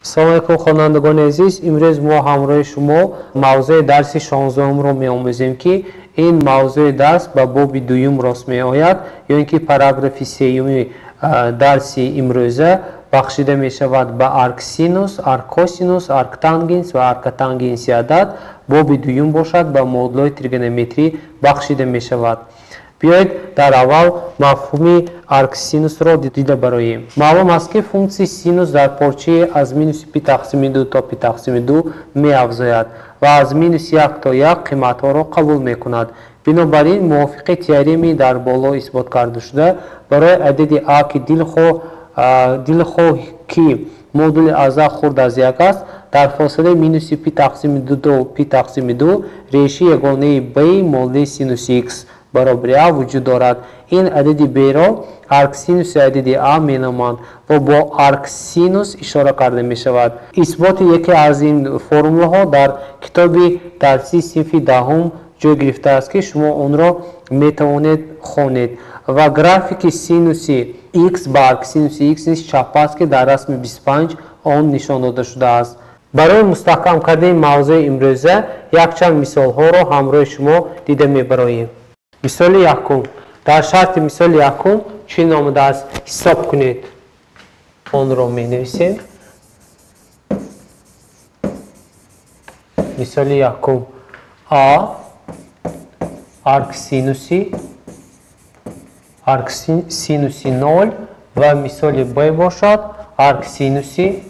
Салом алейкум, хонандагони азиз. Имрӯз мо ҳамроҳи шумо мавзӯи дарси 16-умро меомӯзем, ки ин мавзӯи дарс ба боби дуюм рост меояд, ё ин ки параграфи сеюми дарси имрӯза бахшида мешавад ба арксинус, арккосинус, арктангенс ва арктангенси адад. Боби дуюм бошад, ба модулҳои тригонометрӣ бахшида мешавад. Биёед, дар аввал мафҳуми арксинусро дида бароем. Маълум аст, ки функсияи синус дар порчаи аз минуси пи тақсими ду то пи тақсими ду меафзояд ва аз минус як то як қиматҳоро қабул мекунад. Бинобар ин, мувофиқи теоремаи дар боло исбот карда шуда, барои адади а, ки дилхоҳ ки модули аз а хурд аз як аст, дар фосилаи минуси пи тақсими ду то пи тақсими ду решаи ягонаи б модули синуси х баробари а вуҷуд дорад. Ин адади б-ро арксинуси адади а меноманд ва бо арксинус ишора карда мешавад. Исботи яке аз ин формулаҳо дар китоби дарсии синфи 10-ум ҷой гирифтааст, ки шумо онро метавонед хонед. Ва графики синуси х ба арксинуси х низ чап аст, ки дар расми 25 он нишон дода шудааст. Барои мустаҳкам кардани мавзӯи имрӯза якчанд мисолҳоро ҳамроҳи шумо дида мебароем. Мисоли якум. Дар шарти мисоли якум чунин омадааст: ҳисоб кунед. Онро менависем. Мисоли якум: а арксинуси нол ва мисоли б бошад арксинуси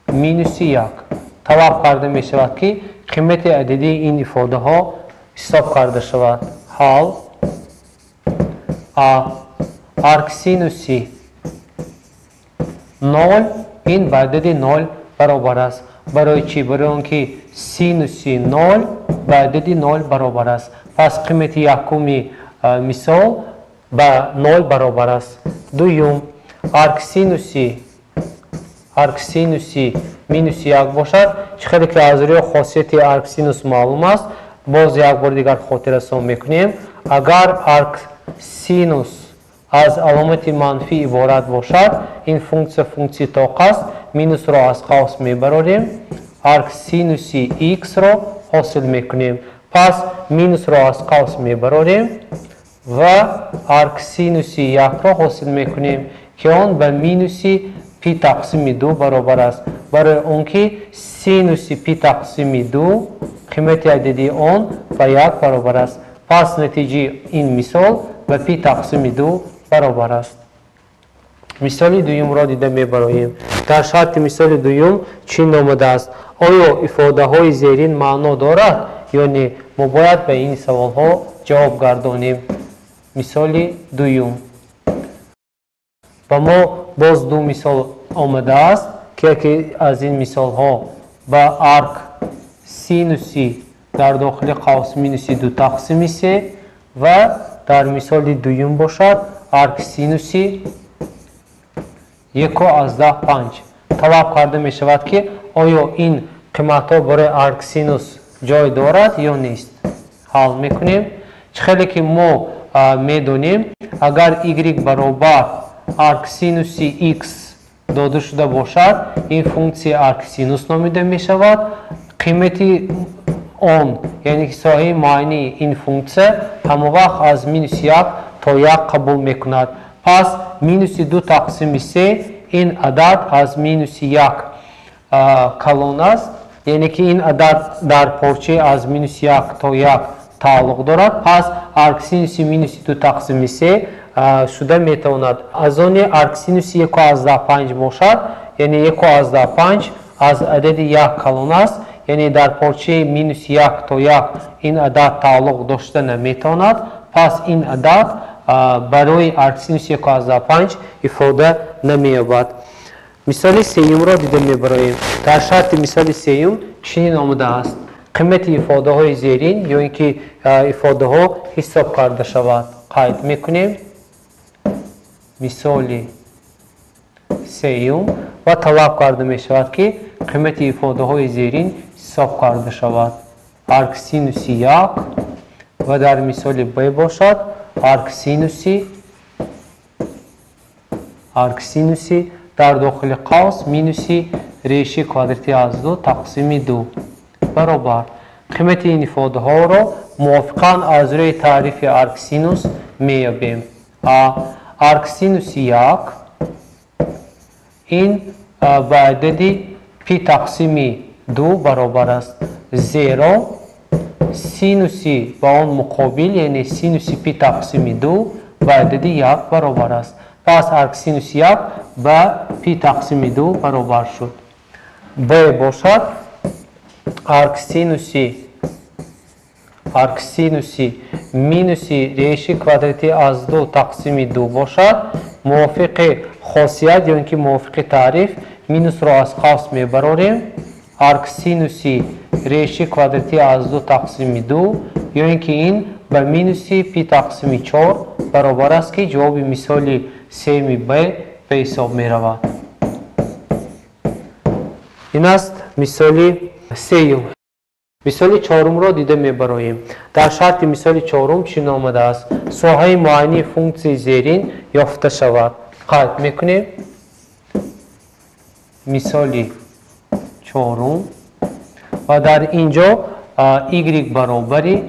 минуси як. Талаб карда мешавад, ки қимати ададии ин ифодаҳо ҳисоб карда шавад. Ҳал: а арксинуси нол ин ба адади нол баробар аст. Барои чӣ? Барои он ки синуси нол ба адади нол баробар аст. Пас қимати якуми мисол ба нол баробар аст. Дуюм, арксинуси минуси як бошад, чӣ хеле ки аз рӯи хосияти арксинус маълум аст, боз як бори дигар хотиррасон мекунем: агар арксинус аз аломати манфӣ иборат бошад, ин функсия функсияи тоқ аст, минусро аз қавс мебарорем, арксинуси х-ро ҳосил мекунем. Пас минусро аз қавс мебарорем ва арксинуси якро ҳосил мекунем, ки он ба минуси пи тақсими ду баробар аст, барои он ки синуси пи тақсими ду қимати ададии он ба як баробар аст. Пас натиҷаи ин мисол ба пи тақсими ду баробар аст. Мисоли дуюмро дида мебароем. Дар шарти мисоли дуюм чунин омадааст: оё ифодаҳои зерин маъно дорад ё не? Мо бояд ба ин саволҳо ҷавоб гардонем. Мисоли дуюм, ба мо боз ду мисол омадааст, ки яке аз ин мисолҳо ба арк синуси дар дохили қавс минуси ду тақсими се ва дар мисоли дуюм бошад арк синуси яку аз даҳ панҷ. Талаб карда мешавад, ки оё ин қиматҳо барои арксинус ҷой дорад ё нест. Ҳал мекунем. Чӣ хеле ки мо медонем, агар y баробар арксинуси x дода шуда бошад, ин функсия арксинус номида мешавад. Қимати он, яъне ки соҳаи муайяни ин функсия, ҳамон вақт аз минуси як то як қабул мекунад. Пас минуси ду тақсими се ин адад аз минуси як калон аст, яъне ки ин адад дар порчаи аз минуси як то як тааллуқ дорад. Пас арксинуси минуси ду тақсими се шуда метавонад. Аз оне арксинуси яку аз даҳ панҷ бошад, яъне яку аз даҳ панҷ аз адади як калон аст, яъне дар порчаи минуси як то як ин адад тааллуқ дошта наметавонад. Пас ин адад барои арксинуси яку аз даҳ панҷ ифода намеёбад. Мисоли сеюмро дида мебароем. Дар шарти мисоли сеюм чунин омадааст: қимати ифодаҳои зерин ё ин ки ифодаҳо ҳисоб карда шавад. Қайд мекунем мисоли сеюм ва талаб карда мешавад, ки қимати ифодаҳои зерин ҳисоб карда шавад. Арксинуси як ва дар мисоли б бошад арксинуси дар дохили қавс минуси реши квадрати аз 2 тақсими 2 баробар. Қимати ин ифодаҳоро мувофиқан аз рӯи таърифи арксинус меёбем. Арксинуси 1 ин ба адади пи тақсими 2 баробар аст, зеро синуси ба он муқобил, яъне синуси пи тақсими 2 ба адади 1 баробар аст. Пас арксинуси 1 ба пи тақсими 2 баробар шуд. Б бошад арксинуси минуси реши квадрати аз 2 тақсими 2 бошад, мувофиқи хосият ё ин ки мувофиқи таъриф минусро аз қавс мебарорем. Арксинуси реши квадрати аз 2 тақсими 2 ё ин ки ин ба минуси пи тақсими 4 баробар аст, ки ҷавоби мисоли сеюми Б ба ҳисоб меравад. Ин аст мисоли сеюм. Мисоли чорумро дида мебароем. Дар шарти мисоли чорум чунин омадааст: соҳаи муайяни функсияи зерин ёфта шавад. Қайд мекунем мисоли чорум ва дар ин ҷо y баробари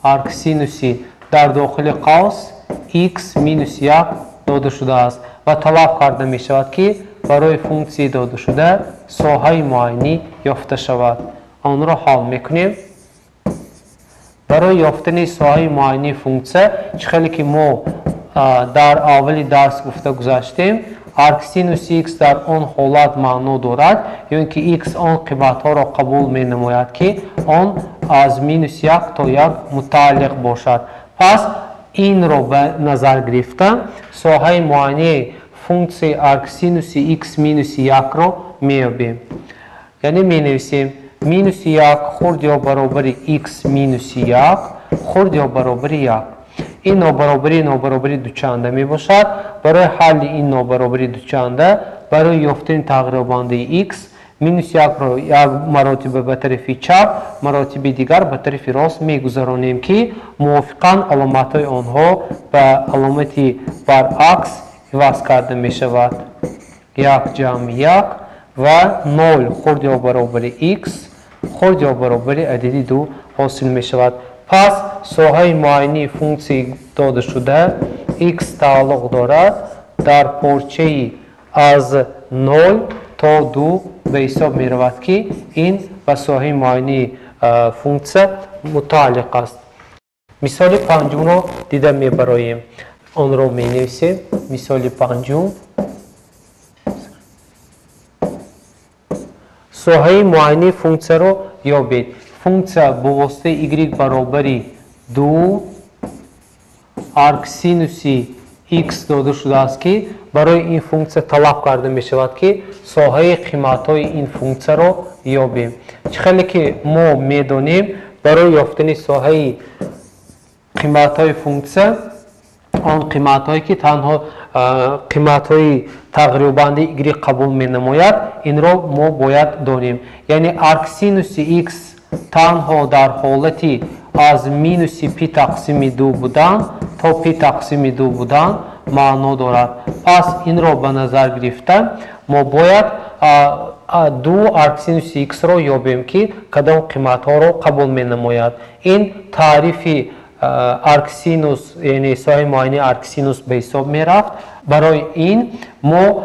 арксинуси дар дохили қавс x минус 1 дода шудааст ва талаб карда мешавад, ки барои функсияи додашуда соҳаи муайянӣ ёфта шавад. Онро ҳал мекунем. Барои ёфтани соҳаи муайяни функсия, чӣ хеле ки мо дар аввали дарс гуфта гузаштем, арксинуси x дар он ҳолат маъно дорад, ё ин ки x он қиматҳоро қабул менамояд, ки он аз минус 1 то 1 мутааллиқ бошад. Пас инро ба назар гирифта соҳаи муайяни функсияи арксинуси x минуси 1-ро меёбем. Яъне менависем минуси 1 хурд ё баробари x минуси 1 хурд ё баробари 1. Ин нобаробари дучанда мебошад. Барои ҳалли ин нобаробари дучанда, барои ёфтани тағйирёбандаи x минус 1-ро як маротиба ба тарафи чап, маротиби дигар ба тарафи рост мегузаронем, ки мувофиқан аломатҳои онҳо ба аломати баръакс иваз карда мешавад. 1 ҷамъи 1 ва 0 хурд ё баробари x хурд ё баробари адади 2 ҳосил мешавад. Пас соҳаи муайяни функсияи додашуда x тааллуқ дорад дар порчаи аз 0 то 2 ба ҳисоб меравад, ки ин ба соҳаи муайяни функсия мутааллиқ аст. Мисоли панҷумро дида мебароем. Онро менависем. Мисоли панҷум. Соҳаи муайяни функсияро ёбед. Функсия бо воситаи y баробари 2 арксинуси x дода шудааст, ки барои ин функсия талаб карда мешавад, ки соҳаи қиматҳои ин функсияро ёбем. Чӣ хеле ки мо медонем, барои ёфтани соҳаи қиматҳои функсия, он қиматҳое ки танҳо қиматҳои тағйирёбандаи y қабул менамояд, инро мо бояд донем. Яъне арксинуси x танҳо дар ҳолати аз минуси пи тақсими 2 будан то пи тақсими 2 будан маъно дорад. Пас инро ба назар гирифта мо бояд 2 арксинуси x-ро ёбем, ки кадом қиматҳоро қабул менамояд. Ин таърифи арксинус, яъне соҳаи муайяни арксинус ба ҳисоб мерафт. Барои ин мо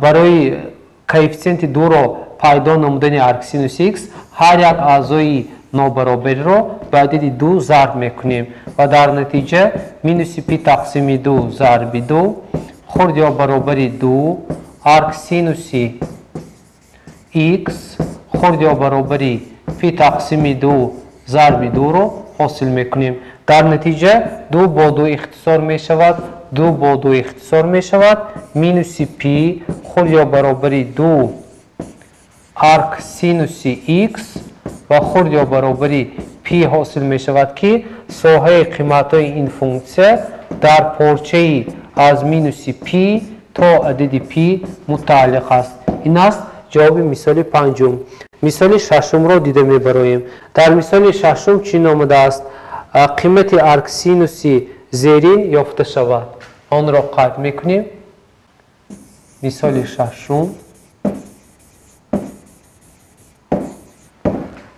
барои коэффисиенти 2-ро пайдо намудани арксинус x ҳар як аъзои нобаробариро ба адади 2 зарб мекунем ва дар натиҷа минуси пи тақсими 2 зарби 2 хурд ё баробари 2 арксинуси x хурд ё баробари пи тақсими 2 зарби 2-ро ҳосил мекунем. Дар натиҷа 2 бо 2 ихтисор мешавад, 2 бо 2 ихтисор мешавад, минуси пи хурд ё баробари 2 арксинуси x ва хурд ё баробари пи ҳосил мешавад, ки соҳаи қиматҳои ин функсия дар порчаи аз минуси пи то адади пи мутааллиқ аст. Ин аст ҷавоби мисоли панҷум. Мисоли шашумро дида мебароем. Дар мисоли шашум чӣ номидааст? Қимати арксинуси зерин ёфта шавад. Онро қайд мекунем. Мисоли шашум.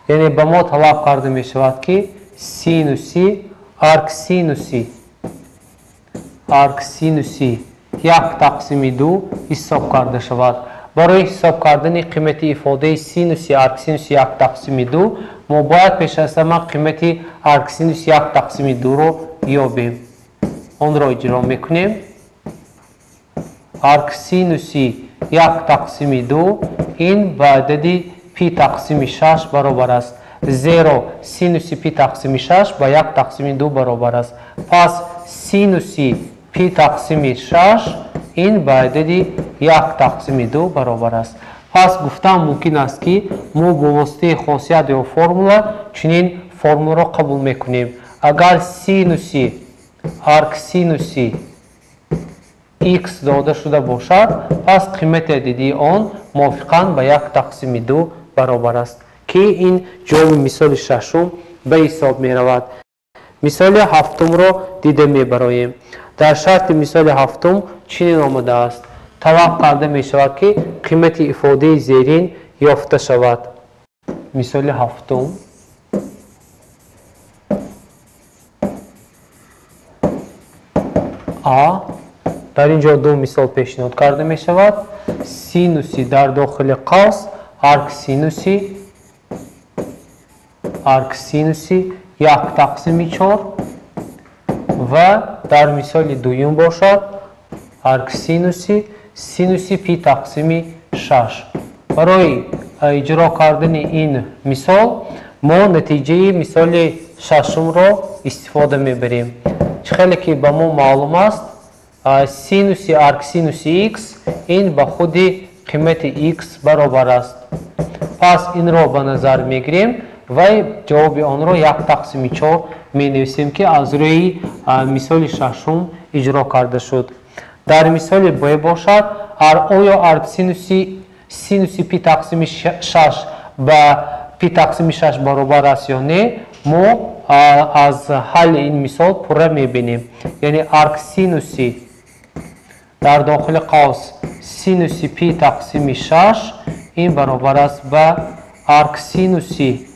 Яъне ба мо талаб карда мешавад, ки синуси арксинуси 1 тақсими 2 ҳисоб карда шавад. Барои ҳисоб кардани қимати ифодаи синуси арксинуси 1 тақсими 2 мо бояд пеш аз ҳама қимати арксинуси 1 тақсими 2-ро ёбем. Онро иҷро мекунем. Арксинуси 1 тақсими 2 ин ба адади пи тақсими 6 баробар аст. Зеро синуси пи тақсими 6 ба 1 тақсими 2 баробар аст. Пас синуси пи тақсими 6 ин ба адади 1 тақсими 2 баробар аст. Пас гуфтан мумкин аст, ки мо бо воситаи хосият ё формула чунин формуларо қабул мекунем. Агар синуси арксинуси x дода шуда бошад, пас қимати ададии он мувофиқан ба 1 тақсими 2 баробар аст, ки ин ҷавоби мисоли шашум ба ҳисоб меравад. Мисоли ҳафтумро дида мебароем. Дар шарти мисоли ҳафтум чунин омадааст. Талаб карда мешавад, ки қимати ифодаи зерин ёфта шавад. Мисоли ҳафтум. А дар ин ҷо ду мисол пешниҳод карда мешавад. Синуси дар дохили қавс арксинуси 1 тақсими 4 ва дар мисоли дуюм бошад арксинуси синуси пи тақсими 6. Барои иҷро кардани ин мисол мо натиҷаи мисоли шашумро истифода мебарем. Чӣ хеле ки ба мо маълум аст, синуси арксинуси x ин ба худи қимати x баробар аст. Пас инро ба назар мегирем ва ҷавоби онро 1 тақсими 4 менависем, ки аз рӯи мисоли шашум иҷро карда шуд. Дар мисоли Б бошад, оё арксинуси синуси пи тақсими 6 ба пи тақсими 6 баробар аст ё не, мо аз ҳалли ин мисол пурра мебинем. Яъне арксинуси дар дохили қавс синуси пи тақсими 6 ин баробар аст ба арксинуси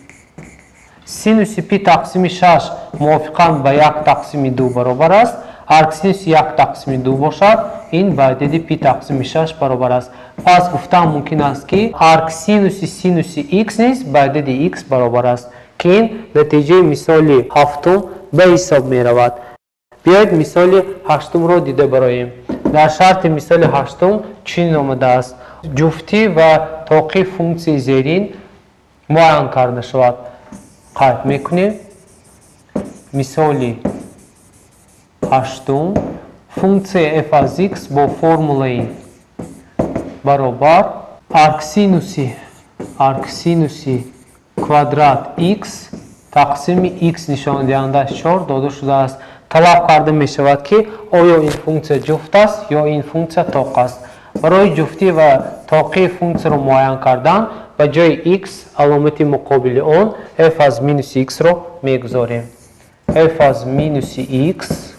синуси пи тақсими 6 мувофиқан ба 1 тақсими 2 баробар аст. Арксинуси 1 тақсими 2 бошад, ин ба адади пи тақсими 6 баробар аст. Пас гуфтан мумкин аст, ки арксинуси синуси x низ ба адади x баробар аст, ки ин натиҷаи мисоли ҳафтум ба ҳисоб меравад. Биёед мисоли ҳаштумро дида бароем. Дар шарти мисоли ҳаштум чунин омадааст. Ҷуфтӣ ва тоқи функсияи зерин муайян карда шавад. Қайд мекунем. Мисоли ҳаштум. Функсия f аз x бо формулаи баробар арксинуси квадрат x тақсими x нишондиҳандааш 4 дода шудааст. Талаб карда мешавад, ки оё ин функсия ҷуфт аст ё ин функсия тоқ аст. Барои ҷуфтӣ ва тоқии функсияро муайян кардан ба ҷои x аломати муқобили он f аз минуси x-ро мегузорем. F аз минуси x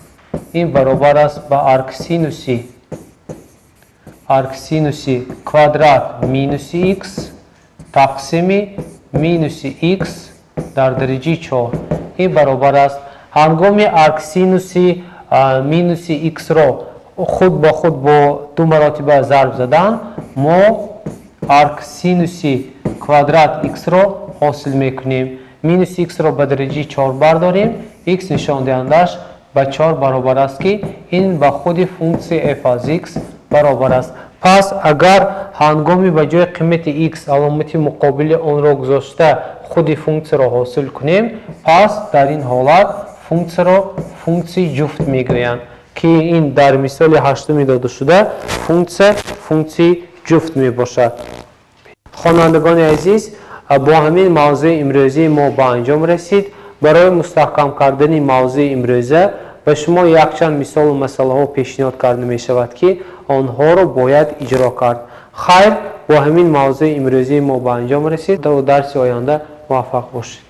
ин баробар аст ба арксинуси квадрат минуси x тақсими минуси x дар дараҷаи 4. Ин баробар аст ҳангоми арксинуси минуси x-ро худ ба худ бо ду маротиба зарб задан мо арксинуси квадрат x-ро ҳосил мекунем. Минуси x-ро ба дараҷаи 4 бардорем. X нишондиҳандааш ба 4 баробар аст, ки ин ба худи функсияи f аз x баробар аст. Пас агар ҳангоми ба ҷои қимати x аломати муқобили онро гузошта худи функсияро ҳосил кунем, пас дар ин ҳолат функсияро функсияи ҷуфт мегӯянд, ки ин дар мисоли ҳаштуми додашуда функсия функсияи ҷуфт мебошад. Хонандагони азиз, бо ҳамин мавзӯи имрӯзии мо ба анҷом расид. Барои мустаҳкам кардани мавзӯи имрӯза ба шумо якчанд мисолу масъалаҳо пешниҳод карда мешавад, ки онҳоро бояд иҷро кард. Хайр, бо ҳамин мавзӯи имрӯзии мо ба анҷом расид. То дарси оянда муваффақ бошед.